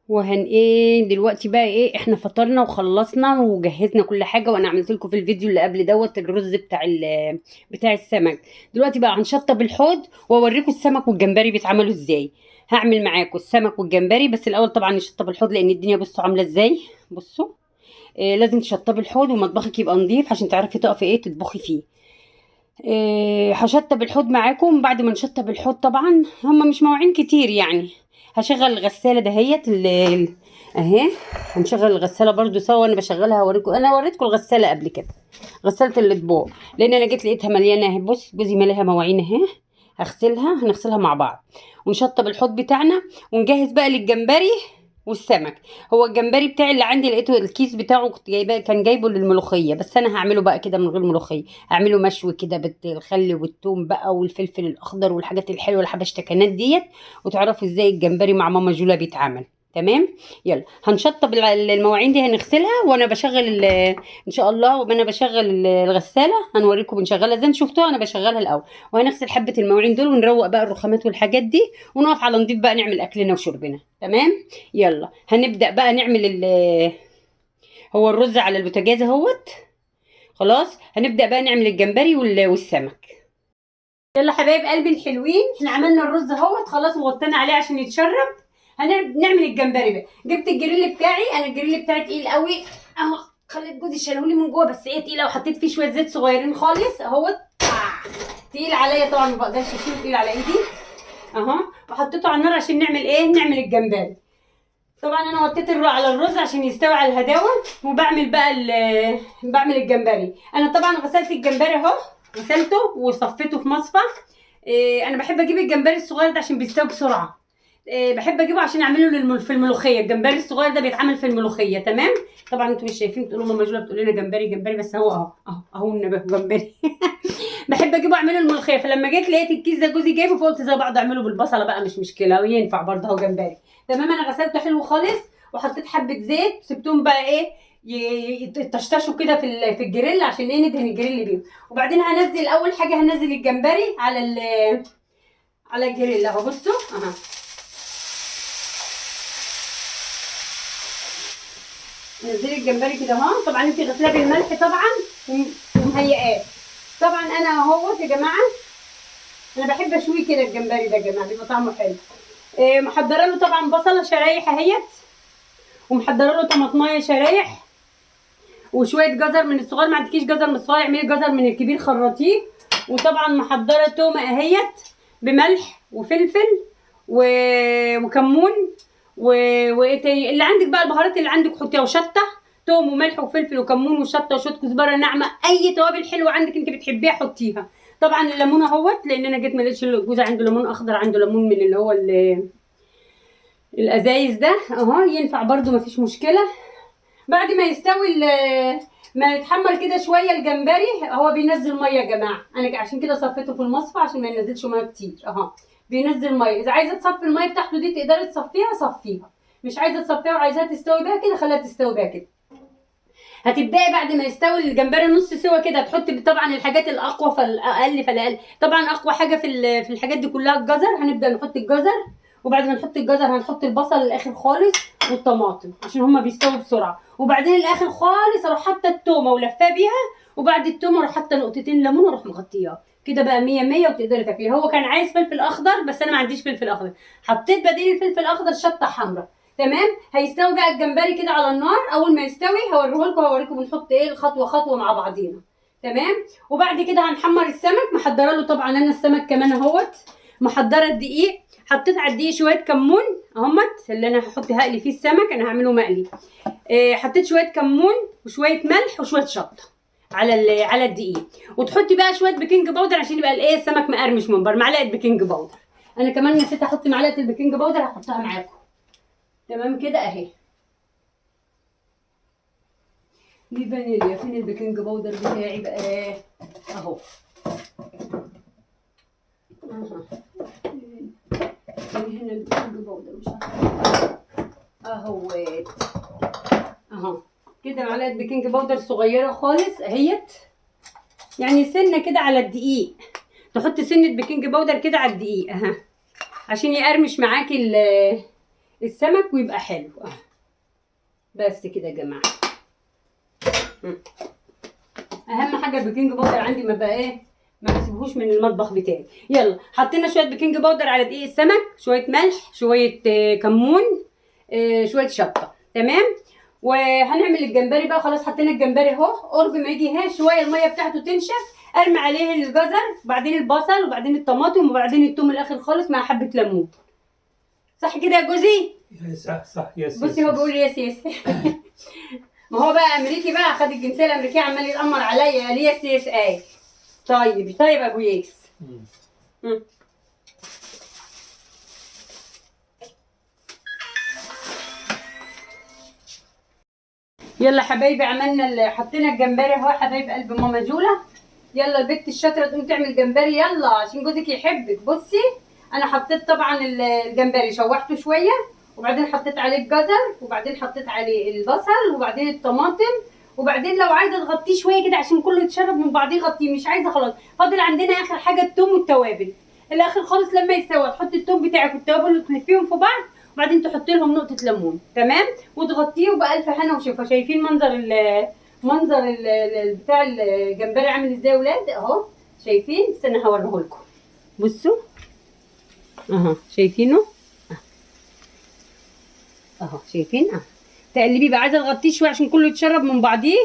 وهن ايه دلوقتي بقى، ايه احنا فطرنا وخلصنا وجهزنا كل حاجة، وانا عملت لكم في الفيديو اللي قبل دوت الرز بتاع السمك. دلوقتي بقى هنشطب الحوض واوريكم السمك والجمبري بيتعملوا ازاي. هعمل معاكم السمك والجمبري، بس الاول طبعا نشطب الحوض لان الدنيا بصوا عامله ازاي. بصوا إيه، لازم تشطبي الحوض ومطبخك يبقى نظيف عشان تعرفي تقفي ايه تطبخي فيه. إيه، هشطب الحوض معاكم. بعد ما نشطب الحوض طبعا هما مش مواعين كتير يعني، هشغل الغسالة دهيت اهي، هنشغل الغسالة برضو سوا. انا بشغلها هوريكم، انا وريتكم الغسالة قبل كده، غسالة الاطباق، لان انا جيت لقيتها مليانة اهي. بص جوزي مالها مواعين اهي، هغسلها، هنغسلها مع بعض ونشطب الحوض بتاعنا ونجهز بقى للجمبري والسمك. هو الجمبري بتاعي اللي عندي لقيته الكيس بتاعه كنت جايباه، كان جايبه للملوخيه، بس انا هعمله بقى كده من غير ملوخية، هعمله مشوي كده بالخل والثوم بقى والفلفل الاخضر والحاجات الحلوة الحبشتكنات ديت، وتعرفوا ازاي الجمبري مع ماما جولا بيتعمل. تمام، يلا هنشطب المواعين دي، هنغسلها وانا بشغل ان شاء الله، وانا بشغل الغسالة هنوريكم بنشغلها ازاي. شفتوها انا بشغلها الاول، وهنغسل حبه المواعين دول ونروق بقى الرخامات والحاجات دي، ونقف على نضيف بقى نعمل اكلنا وشربنا. تمام، يلا هنبدا بقى نعمل هو الرز على البوتاجاز اهوت. خلاص هنبدا بقى نعمل الجمبري والسمك. يلا حبايب قلبي الحلوين، احنا عملنا الرز اهوت خلاص وغطينا عليه عشان يتشرب. هنعمل الجمبري بقى. جبت الجريل بتاعي، انا الجريل بتاعي تقيل قوي اهو، خليت جوزي شالهولي من جوه، بس ايه تقيلة، وحطيت فيه شوية زيت صغيرين خالص اهوت. تقيل عليا طبعا ما بقدرش اشيله، تقيل على ايدي اهو. وحطيته على النار عشان نعمل ايه؟ نعمل الجمبري. طبعا انا وطيت على الرز عشان يستوي على الهداوه، وبعمل بقى بعمل الجمبري. انا طبعا غسلت الجمبري اهو، غسلته وصفيته في مصفى. إيه، انا بحب اجيب الجمبري الصغير ده عشان بيستوي بسرعة. إيه، بحب اجيبه عشان اعمله في الملوخية. الجمبري الصغير ده بيتعمل في الملوخية. تمام، طبعا انتوا مش شايفين، بتقولوا ماما جولا بتقول لنا جمبري جمبري، بس هو اهو اهو اهو النبي جمبري. بحب اجيبه اعمله الملوخية. فلما جيت لقيت الكيس ده جوزي جايبه، فقلت زي بعض اعمله بالبصله بقى، مش مشكلة وينفع برضه اهو جمبري. تمام، انا غسلته حلو خالص وحطيت حبه زيت، سبتهم بقى ايه يتشتشوا كده في الجريل عشان ايه ندهن الجريل بيهم. وبعدين هنزل اول حاجة، هنزل الجمبري على الجريل اهو. بصوا اهو، نزلي الجمبري كده اهو. طبعا انت غسلاه بالملح طبعا ومهيئاه. طبعا انا اهوت يا جماعة، انا بحب اشوي كده الجمبري ده يا جماعة، بيبقى طعمه حلو. إيه، محضرة له طبعا بصله شرايح اهيت، ومحضره له طماطمايه شرايح، وشوية جزر من الصغير. ما عندكيش جزر من الصغير اعملي جزر من الكبير خرطيه. وطبعا محضرة تومة اهيت بملح وفلفل وكمون وايه تاني اللي عندك بقى، البهارات اللي عندك حطيها، وشطه، توم وملح وفلفل وكمون وشطه وشوية كزبره ناعمة، اي توابل حلوة عندك انت بتحبيها حطيها. طبعا الليمون اهوت، لان انا جيت ما لقيتش جوزي عنده ليمون اخضر، عنده ليمون من اللي هو الازايز ده اهو، ينفع برده مفيش مشكلة. بعد ما يستوي ما يتحمر كده شوية الجمبري، هو بينزل مية يا جماعة، انا عشان كده صفيته في المصفى عشان ما ينزلش مية كتير اهو، بينزل مية. اذا عايزه تصفي المية بتاعته دي تقدري تصفيها صفيها، مش عايزه تصفيها وعايزاها تستوي بيها كده خليها تستوي بيها كده. هتبداي بعد ما يستوي الجمبري نص سوا كده تحطي طبعا الحاجات الاقوى فالاقل فالاقل. طبعا اقوى حاجة في الحاجات دي كلها الجزر، هنبدا نحط الجزر، وبعد ما نحط الجزر هنحط البصل للاخر خالص والطماطم عشان هما بيستووا بسرعة. وبعدين الاخر خالص اروح حاطه التومه ولفاه بيها، وبعد التومه اروح حاطه نقطتين ليمون واروح مغطياها كده بقى 100 100 وتقدري تاكليه. هو كان عايز فلفل اخضر بس انا ما عنديش فلفل اخضر، حطيت بديل الفلفل الاخضر شطه حمراء. تمام، هيستوي بقى الجمبري كده على النار. اول ما يستوي هوريهولكم، هوريكم بنحط ايه الخطوة خطوة مع بعضينا. تمام، وبعد كده هنحمر السمك. محضرة له طبعا انا السمك كمان اهوت، محضرة الدقيق، حطيت على الدقيق شوية كمون اهمت اللي انا هحط هقلي فيه السمك، انا هعمله مقلي. حطيت شوية كمون وشوية ملح وشوية شطه على الدقيق، وتحطي بقى شوية baking powder عشان يبقى الايه السمك مقرمش من بره، معلقه baking powder. انا كمان نسيت احط معلقه ال baking powder، هحطها معاكم. تمام كده اهي، دي فانيليا. فين ال baking powder بتاعي بقى؟ اهو اها، فين هنا ال baking powder؟ مش عارفه اهوت اهو كده، معلقه baking powder صغيرة خالص اهيت، يعني سنة كده على الدقيق، تحطي سنة baking powder كده على الدقيق اها عشان يقرمش معاكي السمك ويبقى حلو. بس كده يا جماعة. اهم حاجة ال baking powder عندي ما بقى ايه، ما بسيبهوش من المطبخ بتاعي. يلا حطينا شوية baking powder على دقيق السمك، شوية ملح، شوية كمون، شوية شطه. تمام. وهنعمل الجمبري بقى. خلاص حطينا الجمبري اهو، قرب ما يجي ها شوية المية بتاعته تنشف، ارمي عليه الجزر، وبعدين البصل، وبعدين الطماطم، وبعدين الثوم الاخر خالص مع حبه ليمون. صح كده يا جوزي؟ صح صح، yes. بصي هو بيقول yes yes. ما هو بقى امريكي بقى، خد الجنسية الامريكية، عمال يتامر عليا، قال yes yes. اي طيب طيب يا ابو yes. يلا حبايبي، عملنا حطينا الجمبري اهو حبايب قلب ماما جولا. يلا البت الشاطره تقوم تعمل جمبري، يلا عشان جوزك يحبك. بصي انا حطيت طبعا الجمبري، شوحته شوية، وبعدين حطيت عليه الجزر، وبعدين حطيت عليه البصل، وبعدين الطماطم، وبعدين لو عايزه تغطيه شوية كده عشان كله يتشرب من بعضيه غطيه، مش عايزه خلاص. فاضل عندنا اخر حاجة التوم والتوابل. الاخر خالص لما يستوي تحطي التوم بتاعك والتوابل وتلفيهم في بعض، وبعدين تحطي لهم نقطة ليمون. تمام. وتغطيه وبألف هنا وشفا. شايفين منظر ال منظر ال بتاع الجمبري عامل ازاي يا ولاد؟ اهو شايفين. استنى هوريهولكم. بصوا اهو، شايفينه اهو، شايفين اهو. تقلبيه بقى، عايزه تغطيه شوية عشان كله يتشرب من بعضيه،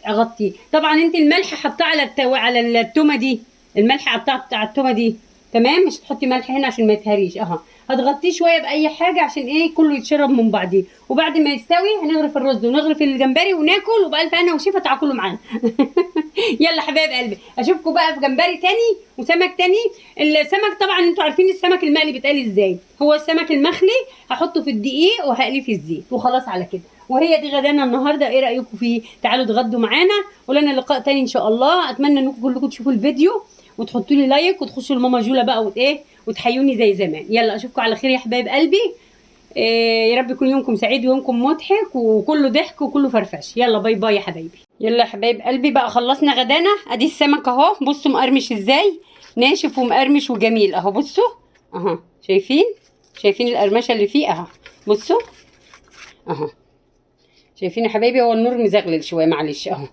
اغطيه. طبعا انت الملح حطاه على على التومه دي، الملح حطاه على التومه دي. تمام. مش تحطي ملح هنا عشان ما يتهريش اهو. هتغطيه شوية باي حاجة عشان ايه كله يتشرب من بعضيه. وبعد ما يستوي هنغرف الرز ونغرف الجمبري وناكل، وبألف هنا وشفا تعالوا معانا. يلا حبايب قلبي، اشوفكم بقى في جمبري تاني وسمك تاني. السمك طبعا انتوا عارفين السمك المقلي بيتقال ازاي. هو السمك المخلي هحطه في الدقيق وهقليه في الزيت وخلاص على كده. وهي دي غدانا النهارده. ايه رايكم فيه؟ تعالوا اتغدوا معانا، ولنا لقاء تاني ان شاء الله. اتمنى انكم كلكم تشوفوا الفيديو وتحطوا لي like وتخشوا لماما جولا بقى وايه وتحيوني زي زمان. يلا اشوفكم على خير يا حبايب قلبي. يا رب يكون يومكم سعيد ويومكم مضحك وكله ضحك وكله فرفش. يلا bye bye يا حبايبي. يلا يا حبايب قلبي بقى خلصنا غدانا. ادي السمك اهو، بصوا مقرمش ازاي، ناشف ومقرمش وجميل اهو. بصوا اهو، شايفين؟ شايفين القرمشه اللي فيه اهو. بصوا اهو، شايفين يا حبايبي؟ هو النور مزغلل شوية معلش اهو.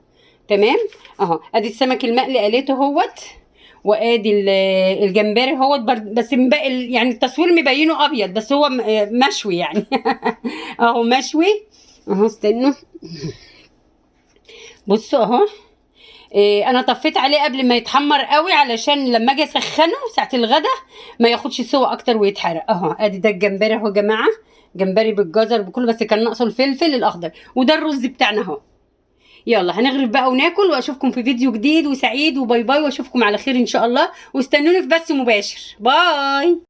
تمام اهو. ادي السمك المقلي قليته اهوت، وادي الجمبري اهوت، بس يعني التصوير مبينة ابيض بس هو مشوي يعني. اهو مشوي اهو. استنوا بصوا اهو. انا طفيت عليه قبل ما يتحمر قوي علشان لما اجي اسخنه ساعة الغدا ما ياخدش سوا اكتر ويتحرق اهو. ادي ده الجمبري اهو يا جماعة، جمبري بالجزر بكله، بس كان ناقصه الفلفل الاخضر. وده الرز بتاعنا اهو. يلا هنغرف بقى وناكل، واشوفكم في فيديو جديد وسعيد، و bye bye، واشوفكم على خير ان شاء الله. واستنوني في بث مباشر. bye.